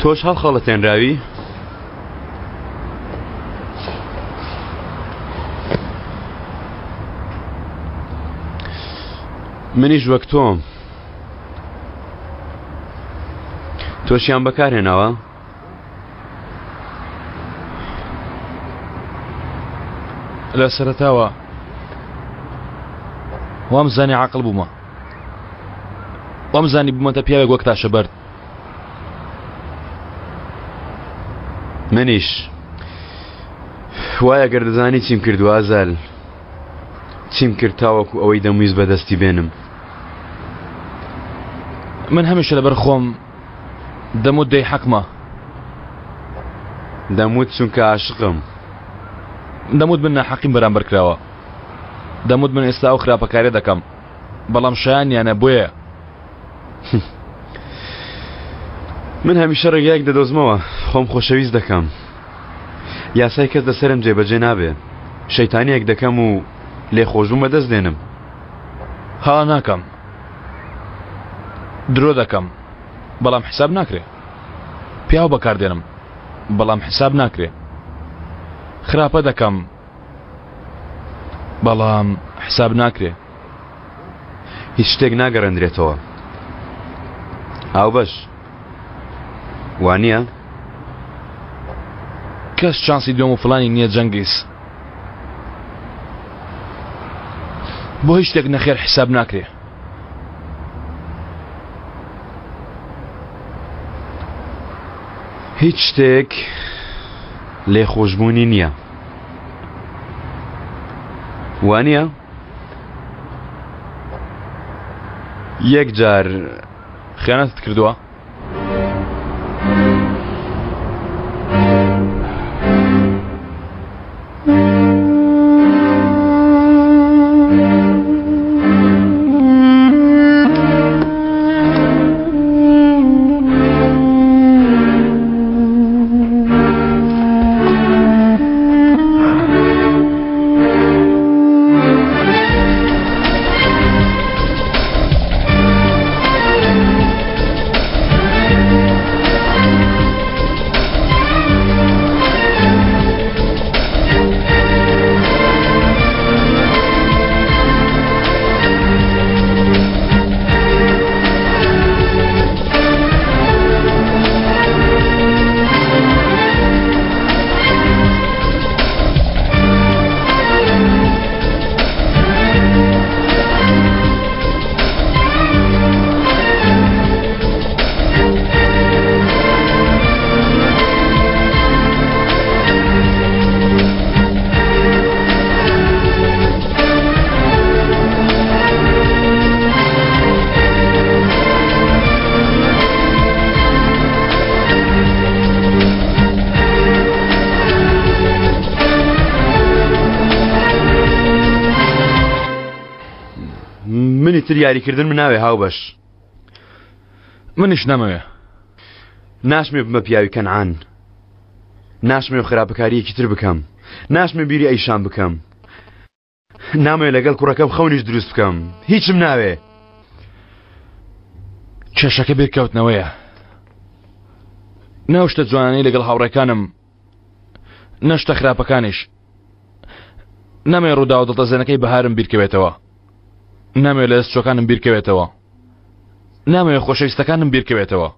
تۆش هەڵخەڵەتێنراوی؟ منیش وەک تۆم. تۆشیان بەکارهێناوە؟ لە سەرەتاوە وام زانی عقل بوومە وام زانی بوومەتە پیاوێک وەک تاشە بەرد منیش وایە گەر دەزانی چیم کردو ئازال چیم کرد تاوەکو ئەوەی دەمویست بەدەستی بێنم من هەمیشە لەبەر خۆم دەموت دەی حەقمە. دەموت چونکە عاشقم. دەموت من ناحەقیم بەرامبەر کراوە. دەموت من ئێستا ئەو خراپەکاریە دەکەم بەڵام شایانیانە بۆیە. من هەمیشە ڕێگایەک دەدۆزمەوە خۆم خۆشەویست دەکەم. یاسای کەس لەسەرم جێبەجێ نابێ. شەیتانیەک دەکەم و لێخۆشبوون بەدەست دێنم. هەڵە ناکەم. درۆ دەکەم بەڵام حساب ناکرێ پیاو بەکاردێنم بەڵام حساب ناکرێ خراپە دەکەم بەڵام حساب ناکرێ هیچ شتێک ناگەڕێندرێتەوە هاوبەش وانە؟ کەس چانسی دوم و فلانی نییە جەنگیز بۆ هیچ شتێک نەخێر حساب ناکرێ هیچ شتێک لێخۆشببوونی نییە وانە؟ یەک جار خیانەتت کردووە؟ منی تر یاریکردن من ناوێ هاوبەش منیش نامەوێ ناشمێ بمە پیاوی کەنعان ناشمێ خراپەکاریەکی تر بکەم ناشمێ بیری ئەیشان بکەم نامەوێ لەگەڵ کوڕەکەم خەونیش دروست بکەم هیچم ناوێ کێشەکە بیرکەوتنەوەیە ناو شتە جوانانەی لەگەڵ هاوڕێکانم نە شتە خراپەکانیش نامەوێ ڕووداوە دڵتەزێنەکەی بەهارم بیرکەوێتەوە نامەوێ لە دەستچۆکانم بیرکەوێتەوە نامەوێ خۆشەویستەکانم بیرکەوێتەوە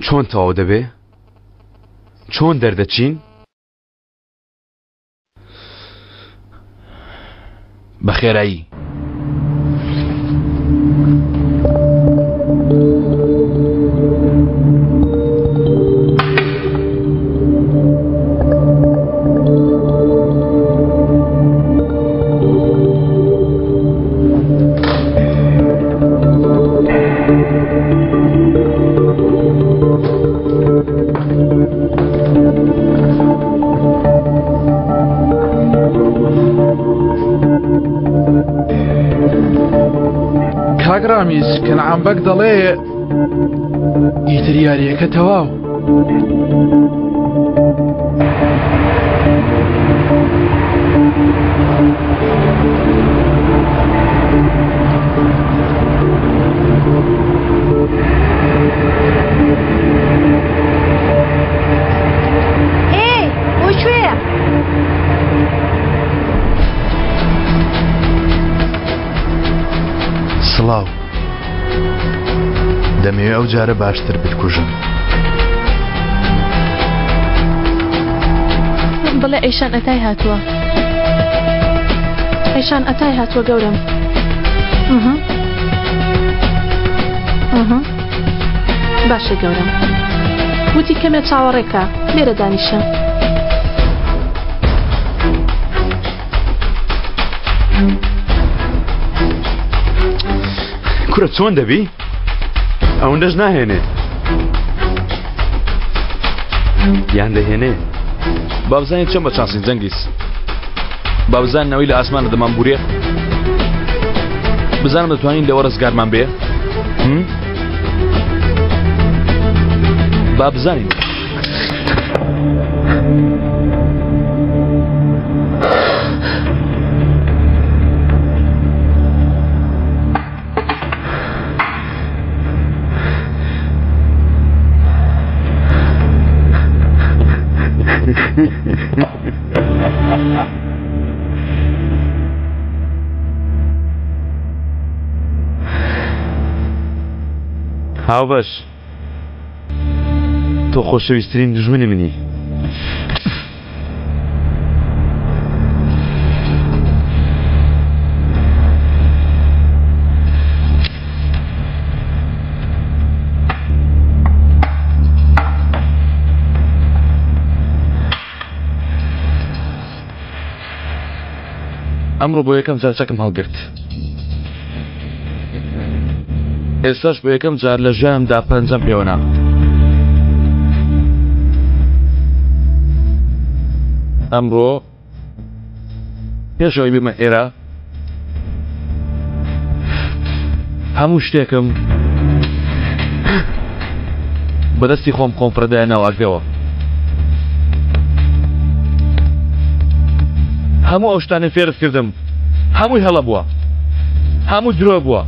چۆن تەواو دەبێ؟ چۆن دەردەچین؟ بە خێرایی. کاک ڕامیز کەنعان بەگ دەڵێ ئیتر یاریەکە تەواو. ئەو جارە باشتر بتکوژم. بڵێ ئەیشان ئەتای هاتووە. ئەیشان ئەتای هاتووە گەورەم. باشە گەورەم. وتی کەمێ چاوەڕێکە لێرە دانیشە. کورە چۆن دەبی؟ ئەوەندەش ناهێنێ یان دەهێنێ با بزانین چۆن بە چانسین جەنگیز با بزانین ئەوەی لە ئاسمانە دەمان بورێ بزانم دەتوانین لەوە ڕزگارمان بێ با بزانین هاوبەش تۆ خۆشەویستترین دوژمنی منی. ئەمڕۆ بۆ یەکەم جار چەکم هەڵگرت. ئێستاش بۆ یەکەم جار لە ژیانمدا پەنجەم پێوە نا. ئەمڕۆ پێش ئەوەی بێمە ئێرە هەموو شتێکم بەدەستی خۆم خۆم فڕێدایە ناو ئاگرەوە. هەموو ئەو شتانەی فێرت کردم هەمووی هەڵە بووە، هەموو درۆ بووە،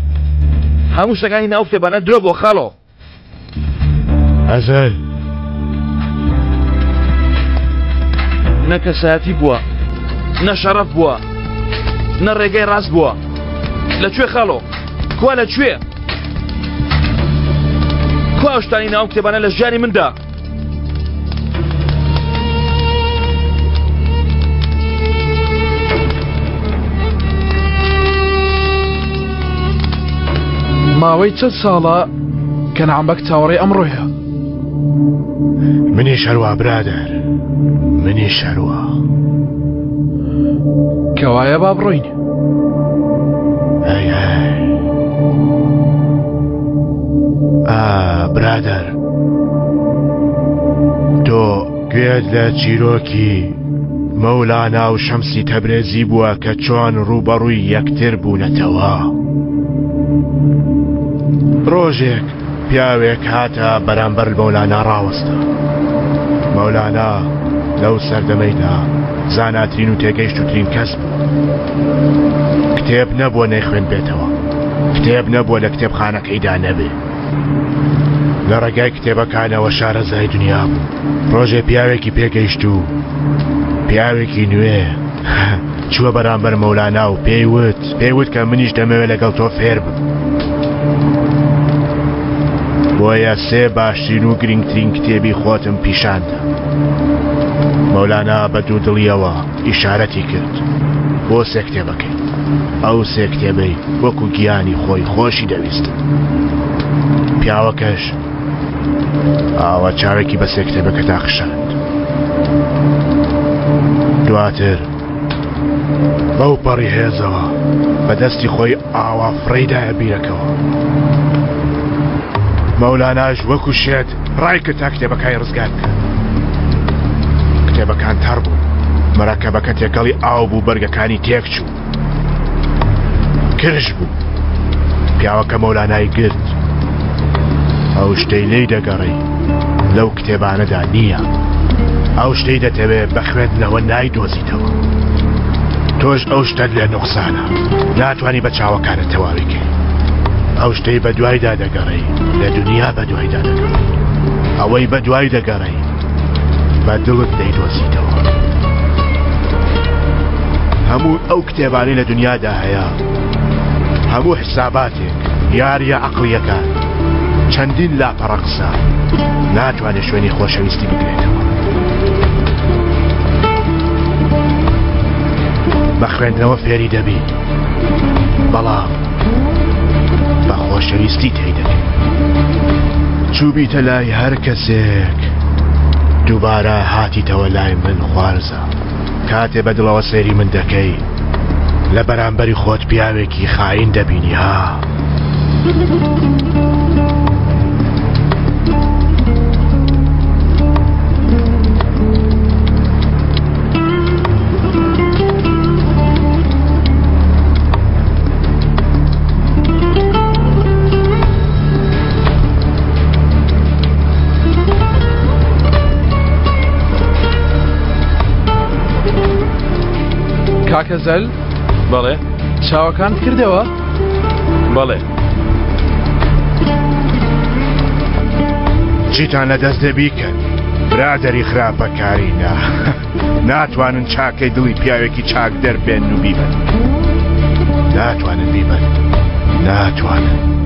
هەموو شتەکانی ناو کتێبانە درۆ بووە خاڵۆ. ئەزەل. نە کەسایەتی بووە، نە شەڕەف بووە، نە ڕێگەی ڕاست بووە. لە کوێ خاڵۆ؟ کوا لە کوێ؟ کوا ئەو شتانی ناو کتێبانە لە ژیانی مندا؟ ماوەی چەند ساڵە کەنعان بەگ چاوەڕێی ئەمڕۆیە. منیش هەروا برادەر، منیش هەروا. کەوایە با بڕۆین. ئەی ئەی. ئا برادەر، تۆ گوێت لە چیرۆکی مەولانا و شەمسی تەبرێزی بووە کە چۆن ڕووبەڕووی یەکتر بوونەتەوە. ڕۆژێک پیاوێک هاتە بەرامبەر مەولانا ڕاوەستا. مەولانا لەو سەردەمەیدا زاناترین و تێگەیشتووترین کەس بوو. کتێب نەبووە نەیخوێندبێتەوە، کتێب نەبووە لە کتێبخانەکەیدا نەبێ. لە ڕێگای کتێبەکانەوە شارەزای دنیا بوو. ڕۆژێ پیاوێکی پێگەیشت و پیاوێکی نوێ چووە بەرامبەر مەولانا و پێی وت پێی وت کە منیش دەمەوێت لەگەڵ تۆ فێر بم. بۆیە سێ باشترین و گرنگترین کتێبی خۆتم پیشاندا. مەولانا بە دوودڵیەوە ئیشارەتی کرد بۆ سێ کتێبەکەی. ئەو سێ کتێبەی وەکو گیانی خۆی خۆشی دەویستن. پیاوەکەش ئاوا چاوێکی بە سێ کتێبەکەدا خشاند. دواتر بەو پەڕی هێزەوە بە دەستی خۆی ئاوا فڕێیدایە بیرەکەوە. مەولاناش وەکو شێت ڕایکرد تا کتێبەکانی ڕزگار بکات. کتێبەکان تەڕ بوون، مەرەکەبەکە تێکەڵی ئاو بوو، بەرگەکانی تێکچوو، کرژ بوو. پیاوەکە مەولانای گرت. ئەو شتەی لێی دەگەڕێی لەو کتێبانەدا نییە. ئەو شتەی دەتەوێ بە خوێندنەوە نایدۆزیتەوە. تۆش ئەو شتەت لێ نوقسانە، ناتوانی بە چاوەکانت تەواوی کەی. ئەو شتەی بە دوایدا دەگەڕێی لە دنیا بە دوایدا دەگەڕێی. ئەوەی بە دوای دەگەڕێی بە دڵت دەیدۆزیتەوە. هەموو ئەو کتێبانەی لە دنیادا هەیە، هەموو حساباتێک، یارییە عەقڵییەکان، چەندین لاپەڕە قسە ناتوانێت شوێنی خۆشەویستی بگرێتەوە. بە خوێندنەوە فێری دەبی بەڵام بە خۆشەویستی تێی دەگەی. چووبیتە لای هەر کەسێک دووبارە هاتیتەوە لای من خوارزا. کاتێ بە دڵەوە سەیری من دەکەی لە بەرامبەری خۆت پیاوێکی خاین دەبینی ها. کاکە زەل بەڵێ چاوەکانت کردەوە بەڵێ چیتان لە دەست دێ بیکەن برادەری خراپەکاری نا ناتوانن چاکەی دڵی پیاوێکی چاک دەربێن و بیبەن ناتوانن بیبەن ناتوانن.